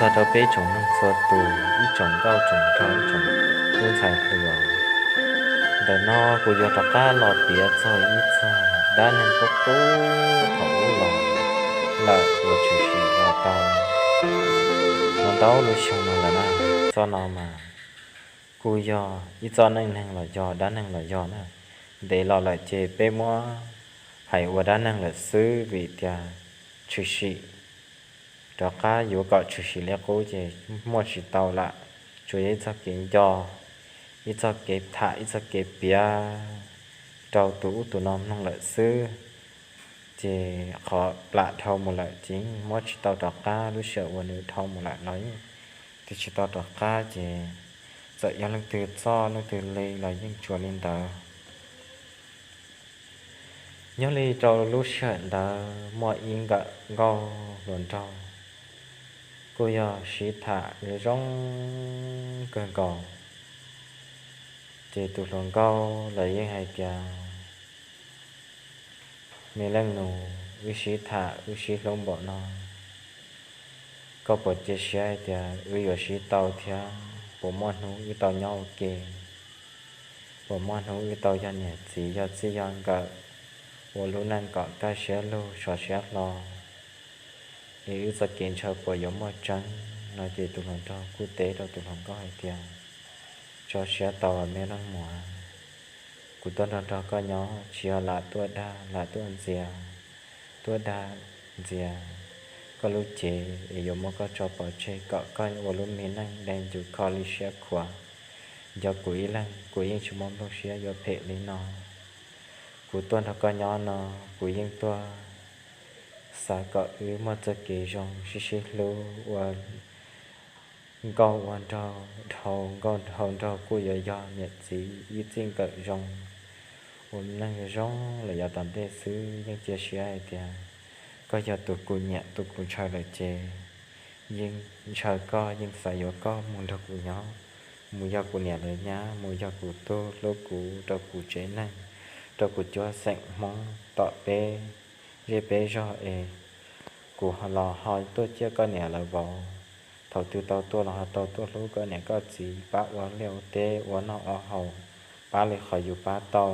Tag rau peb tsoom mloog txhua tus ib tsoom nkauj tsoom nraug ib tsoom tub ntxhais hluas, ntawm no kuv yuav rov qab los piav txog ib txog dab neeg qub qub thaum ub los lawm uas tshwm sim los tau no ntau lub xyoo no lawm na. Txoj no mas kuj yog ib txoj neej neeg los yog dab neeg los yog na. Ntev los lawm ces peb muab hais ua dab neeg lawm xwb vim tias tshwm sim rov qab yuav kom tshwm sim li qub ces muaj tsis tau lawm. Tsuas yog ib txoj kev nco, ib txoj kev tham, ib txoj kev piav rau tus ub tus no mloog lawm xwb. Ces qhov plam dhau mus lawm ces muab tsis tau rov qab, lub sij hawm uas nws dhau mus lawm los yeej tsis tau rov qab ces txawm yog leej twg txoj leej twg li los yeej tsuas li ntawd. Nyob li rau lub sij hawm ntawd muaj ib nkawm nkauj hluas nraug kuj yog sib tham zoo kawg nkaus. Ces tus hluas nkauj los yeej hais tias, me leej nus, wb sib tham wb sib hlub npaum no, koj puas cia siab hais tias wb yuav sib tau thiab puas muaj hnub wb tau nyob ua ke? Puas muaj hnub wb tau yog niam txiv yog txij yog nkawm ua lub neej kom kaj siab lug sov siab hlo, es wb txoj kev ntshaw puas yuav muaj tseeb no? Ces tus hluas nraug kuj teb rau tus hluas nkauj hais tias, tso siab tau me leej muam, kuv tuaj nrog nrog koj nyob tsis yog lam tuaj dag lam tuaj ntxias, tuaj dag ntxias koj lub cev es yuav muab koj tso pov tseg kom koj ua lub me neej dai ncus kho li siab khuav nco kuv ib leeg, kuv yeej tsis muaj nplooj siab yuav phem li no. Kuv tuaj nrog koj nyob no, kuv yeej tuaj xav kom wb muaj txoj kev zoo sib sib hlub ua nkauj ua nraug dhau, nkauj hau nraug kuj yuav yog niam txiv ib txij nkawm zoo, ua neej zoo zoo lawm yav tom ntej xwb. Yeej cia siab hais tias koj yog tus kuv nyiam tus kuv ntshaw lawm ces yeej ntshaw koj, yeej xav yuav koj mus nrog kuv nyob, mus yog kuv niam lawv nyab, mus yog kuv tug hlub kuv rau kuv tsev neeg, rau kuv cuab xeem Hmoob tom peb zej peb zog es kuv los ho tuaj ciaj koj niam lawv vauv. Thaum twg tau tuaj los ho tau tuaj hlub koj niam koj txiv, pab ua liaj ua teb ua noj ua haus, pab li qhov yus pab tau.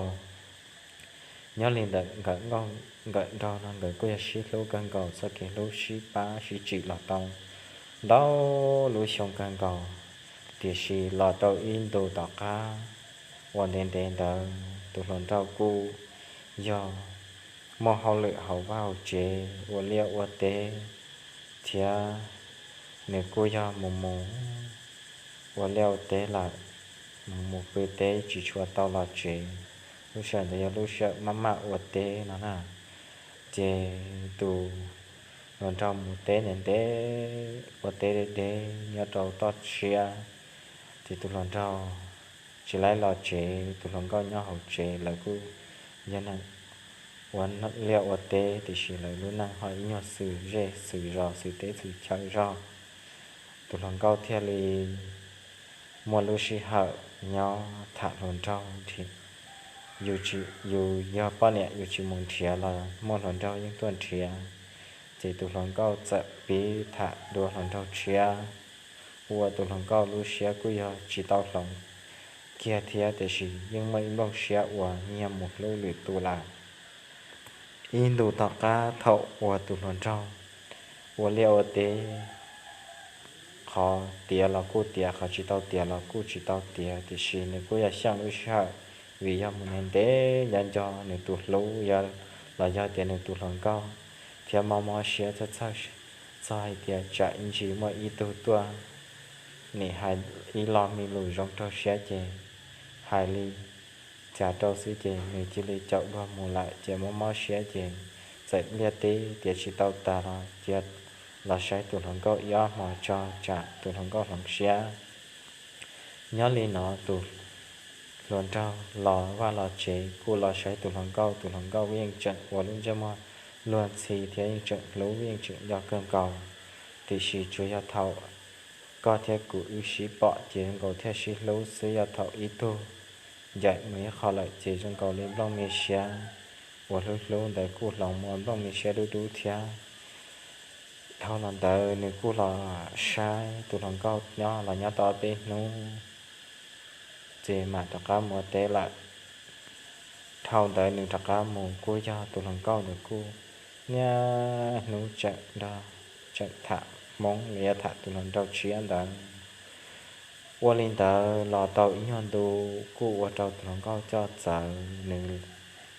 Nyob li ntawm nkawm nkauj nkawm nraug no nkawd kuj yog sib hlub kawg nkaus, txoj kev hlub sib pab sib tsim los tau ntau lub xyoo kawg nkaus. Tiam sis los rau ib ntu tom qab uas ntev ntev ntawd tus hluas nraug kuj yog muaj hauj lwm hauv vaj hauv tsev ua liaj ua teb thiab nws kuj yog mus mus ua liaj ua teb lawm, mus mus pw teb tsis tshua tau los tsev. Lub sij hawm ntawd yog lub sij hawm maj maj ua teb no na. Ces tus hluas nraug mus teb ntev ntev, ua teb deb deb nyob rau toj siab, ces tus hluas nraug tsis laib los tsev, tus hluas nkauj nyob hauv tsev, lawv kuj yog neeg ua liaj ua teb tiam sis lawv lub neej ho ib nyuag xws zej xws zos xws teb xws chaw zog. Tus hluas nkauj thiaj li muaj lub sij hawm nyob tham hluas nraug, yus yog poj niam yus tsis mus nrhiav los muaj hluas nraug yeej tuaj nrhiav. Ces tus hluas nkauj txawm pib tham dua hluas nraug tshiab, ua tus hluas nkauj lub siab kuj yog tsis tau hloov kiag thiab tiam sis yeej muaj ib nplooj siab uas nyiag mus hlub lwm tus lawm. Ib ntu tom qab thaum uas tus hluas nraug ua liaj ua teb, qhov tiav los kuj tiav, qhov tsis tau tiav los kuj tsis tau tiav, tiam sis nws kuj yog xyeej lub sij hawm, vim yog mus ntev ntev nco nco nws tus hlub los yog tias nws tus hluas nkauj, thiab mob mob siab txhawj txhawj txog hais tias tsam ib ntsis muaj ib tug tuaj nim hais ib lo me lus zoo raug siab ces hais li cas rau xwb ces nws cia li caum luag mus lawm ces mob mob siab ces txawm liaj teb tiav tsis tau tas los cia los saib tus hluas nkauj ib ob hmo tso tsam tus hluas nkauj hloov siab. Nyob li no tus hluas nraug los vaj los tsev kuj los saib tus hluas nkauj, tus hluas nkauj yeej tseem ua lub ntsej muag luag ntxhi thiab yeej tseem hlub yeej tseem nco kawg nkaus. Tiam sis tsuas yog thaum koj thiab kuv wb sib pom ces zoo nkaus thiaj sib hlub xwb, yog thaum ib tug ncaim mus ib qho lawm ces zoo nkaus li nplooj me siab uas hlub hlub ntawd kuj hloov mus ua nplooj me siab dub dub thiab. Dhau los ntawd nws kuj los saib tus hluas nkauj nyob los nyob tau ob peb hnub, ces mam rov qab mus ua teb lawm. Dhau ntawd nws rov qab mus kuj yog tus hluas nkauj ntawd kuj niaj hnub tseem nrog, tseem tham hmoob los yog tham tus hluas nraug tshiab ntawd. Ua li ntawd los tau ib nyuag ntu kuj ua rau tus hluas nkauj coj txawv, nws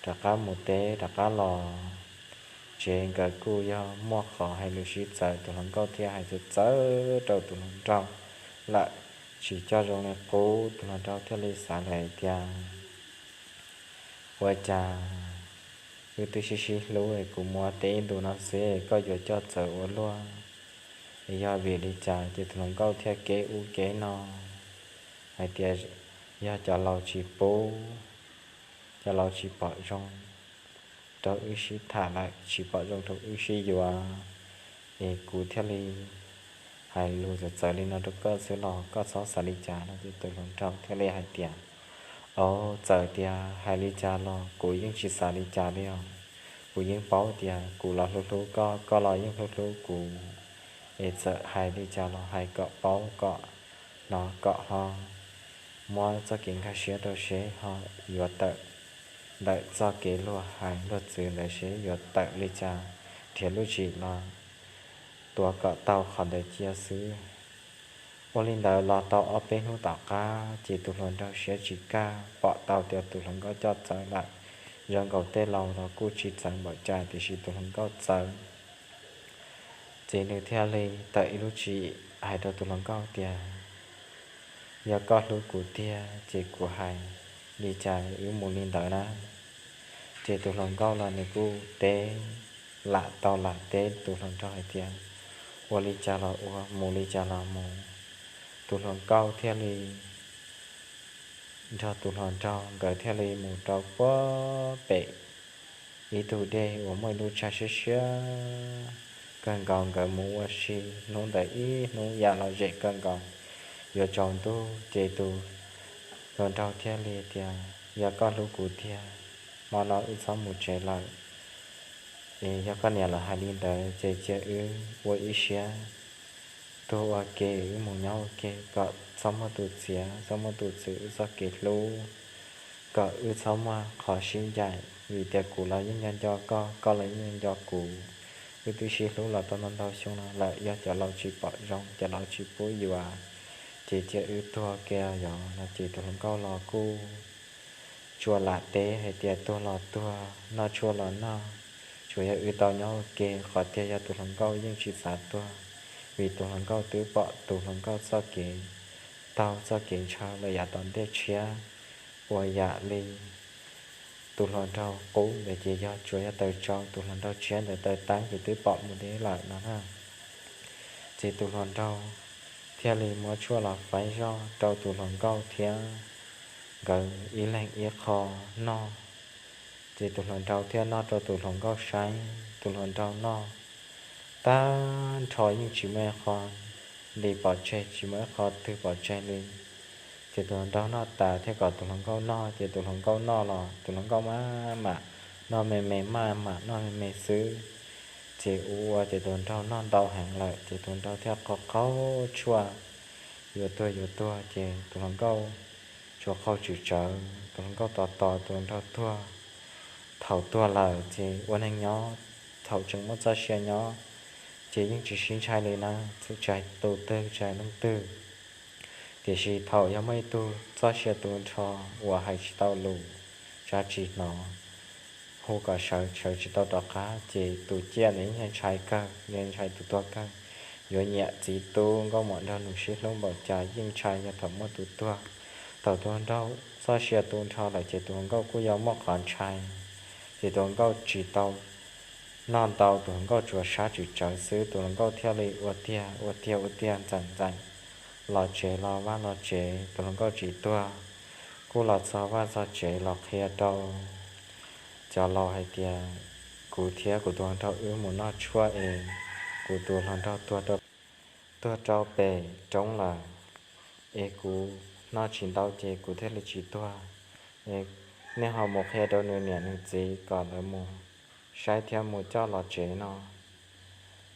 rov qab mus teb rov qab los tsev. Nkawd kuj yog muaj qhov hais lus sib txawv, tus hluas nkauj thiaj hais txawv txawv rau tus hluas nraug lawm, tsis coj zoo li qub. Tus hluas nraug thiaj li xav lawm hais tias, ua cas wb twb sib sib hlub es kuv mus ua teb ib ntus no xwb koj yuav coj txawv ua luaj, es yog vim li cas? Ces tus hluas nkauj thiaj keb ub keb no hais tias, yog cov laus tsis pub, cov laus tsis pom zoo rau wb sib tham lawm, tsis pom zoo rau wb sib yuav, es kuv thiaj li hais lus txawv txawv li no rau koj xwb los koj txhob xav li cas no. Ces tus hluas nraug thiaj li hais tias, au, txawm tias hais li cas los kuv yeej tsis xav li cas li os. Kuv yeej paub tias kuv los hlub hlub koj, koj los yeej hlub hlub kuv, es txawm hais li cas los hais kom paub kom hnov kom ho muab txoj kev nkag siab rau seb ho yuav tawm ntawm txoj kev luag hais luag txwv ntawd seb yuav tawm li cas, nrhiav lub tsim los tuav kom tau qhov ntawd cia xwb. Ua li ntawd los tau ob peb hnub tom qab ces tus hluas nraug siab tsis kaj, pom tau tias tus hluas nkauj coj txawv lawm, zoo nkaus tej laus los kuj tsis txawv npaum cas tiam sis tus hluas nkauj txawv. Ces nws thiaj li tawm ib lub tsim hais rau tus hluas nkauj tias, yog koj hlub kuv tiag ces kuv hais li cas wb mus li ntawd na. Ces tus hluas nkauj los nws kuj teb, lam tau lam teb tus hluas nraug hais tias, ua li cas los ua, mus li cas los mus. Tus hluas nkauj thiaj li nrog tus hluas nraug nkawd thiaj li mus rau puag pem ib tug dej uas muaj ib lub tsag siab siab kawg nkaus. Nkawd mus ua si hnub ntawd ib hnub yam los zem kawg nkaus, yuav tsaus ntuj ces tus hluas nraug thiaj li tias, yog koj hlub kuv tiag, hmo no wb txhob mus tsev lawm. Es yog koj niam lawv hais li ntawd ces cia wb ua ib siab tuag ua ke, wb mus nyob ua ke kom txhob muaj tus txiav, txhob muaj tus txwv wb txoj kev hlub, kom wb txhob muaj qhov sib ncaim, vim tias kuv los yeej nco nco koj, koj los yeej nco nco kuv. Wb twb sib hlub los tau ntau ntau xyoo no lawm, yog cov laus tsis pom zoo, cov laus tsis pub yuav, ces cia wb tuag ke yog no. Ces tus hluas nkauj los kuj tsuas lam teb hais tias, tuag los tuag, noj tshuaj los noj, tsuas yog wb tau nyob ua ke. Qhov tiag yog tus hluas nkauj yeej tsis xav tuag, vim tus hluas nkauj twb pom tus hluas nkauj txoj kev taug txoj kev ntshaw lawm yav tom ntej tshiab, uas yam li tus hluas nraug qub ntawd ces yog tsuas yog taws tsau, tus hluas nraug tshiab ntawd taws teeb ces twb pom mus deb lawm no na. Ces tus hluas nraug thiaj li muab tshuaj los faib zoj rau tus hluas nkauj thiab nkawd ib leeg ib qho noj. Ces tus hluas nraug thiaj noj rau tus hluas nkauj saib, tus hluas nraug noj tag nrho yeej tsis muaj ib qho li pov tseg, tsis muaj ib qho twg pov tseg li. Ces tus hluas nraug noj tas thiaj kom tus hluas nkauj noj, ces tus hluas nkauj noj los tus hluas nkauj maj mam noj me me, maj mam noj me me xwb. Ces ua ua ces tus hluas nraug noj ntau heev lawm ces tus hluas nraug thiaj qaug qaug tshuaj yuav tuag yuav tuag, ces tus hluas nkauj tsuas qaug tswm tsawv, tus hluas nkauj tos tos tus hluas nraug tuag. Thaum tuag lawm ces ua neeg nyob, thaum tseem muaj txoj sia nyob ces yeej tsis sib ntshai li na, tsis hais tus twg tsis hais leej twg. Tiam sis thaum yog muaj ib tug txoj sia tu nrho uas hais tsis tau lus, tsa tsis hnov, hu kom sawv sawv tsis tau rov qab ces tus ciaj ntawd yeej ntshai kawg, yeej ntshai tus tuag kawg. Yuav nyiam txiv tub nkauj muam nraug nus sib hlub npaum cas yeej ntshai yog thaum muaj tus tuag. Thaum tus hluas nraug txoj sia tu nrho lawm ces tus hluas nkauj kuj yuav muaj qhov ntshai. Ces tus hluas nkauj tsis tau noj ntau, tus hluas nkauj tsuas sab tswm tsawv xwb. Tus hluas nkauj thiaj li ua tiag ua tiag ua tiag ntxeem ntxeem los tsev los vaj los tsev, tus hluas nkauj tsis tuag. Kuj los txog vaj txog tsev los qhia rau cov laus hais tias, kuv thiab kuv tus hluas nraug wb mus noj tshuaj es kuv tus hluas nraug tuag rau pem roob lawm, es kuv noj tsis ntau ces kuv thiaj li tsis tuag. Es nej ho mus qhia rau nws niam nws txiv kom lawv mus saib thiab mus coj los tsev no.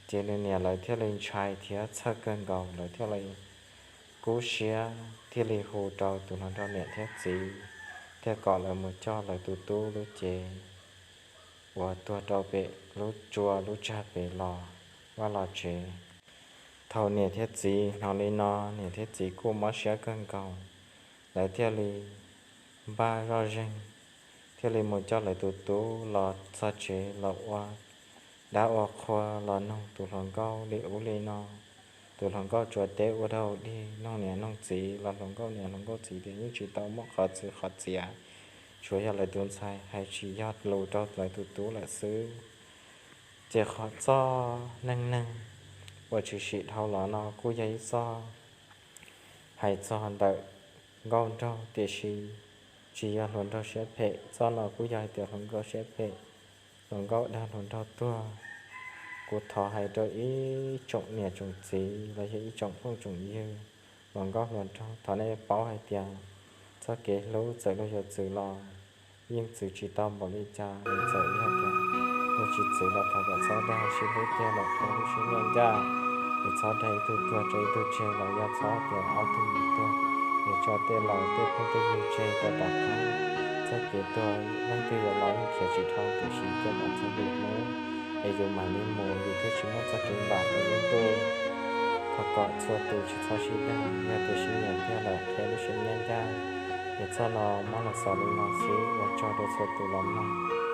Ces nws niam lawv thiaj li ntshai thiab txhawj kawg nkaus, lawv thiaj li kub siab thiaj li hu rau tus hluas nraug niam thiab txiv, thiaj kom lawv mus coj lawv tus tub lub cev uas tuag rau pem lub tsua lub tsag pem los vaj los tsev. Thaum niam thiab txiv hnov li no, niam thiab txiv kuj mob siab kawg nkaus, lawv thiaj li npaj zoj zeeg, thiaj li mus coj lawv tus tub los txog tsev los ua dab ua qhua los noog tus hluas nkauj li ub li no. Tus hluas nkauj tsuas teb ua dog dig, noog niam noog txiv los hluas nkauj niam hluas nkauj txiv tias yeej tsis tau muaj qhov txwv qhov txiav, tsuas yog lawv tus ntxhais hais tsis yog lus rau lawv tus tub lawm xwb. Ces qhov txoj neej neeg uas tshwm sim dhau los no kuj yog ib txoj hais txog ntawm nkauj nraug, tiam sis tsis yog hluas nraug siab phem. Txoj no kuj yog hais tias hluas nkauj siab phem, hluas nkauj dag hluas nraug tuag. Kuv thov hais rau ib tsoom niam tsoom txiv los yog ib tsoom phooj tsoom ywg, hluas nkauj hluas nraug, thov nej paub hais tias txoj kev hlub txawm luag yuav txwv los yeej txwv tsis tau npaum li cas. Txawm yog tias luag tsis txwv los thov kom txhob dag, sib hlub tiag los qhia lub siab ncaj ncaj, es txhob dag ib tug tuag tso ib tug tseg, los yog txhob tias ob tug mus tuag, es tso tej laus tej phooj tej ywg tseg rau tom qab. Txoj kev tuag leej twg yuav los yeej khiav tsis dhau, tiam sis cia kom txog lub hnub es yus mam li mus, yus thiaj tsis muaj txoj kev npam rau lub ntuj. Thov kom txhua tus tsis txhob sib dag, yog tias sib nyiam tiag lawm qhia lub siab ncaj ncaj. Es txoj no muab los xaus li no xwb, ua tsaug rau txhua tus los mloog.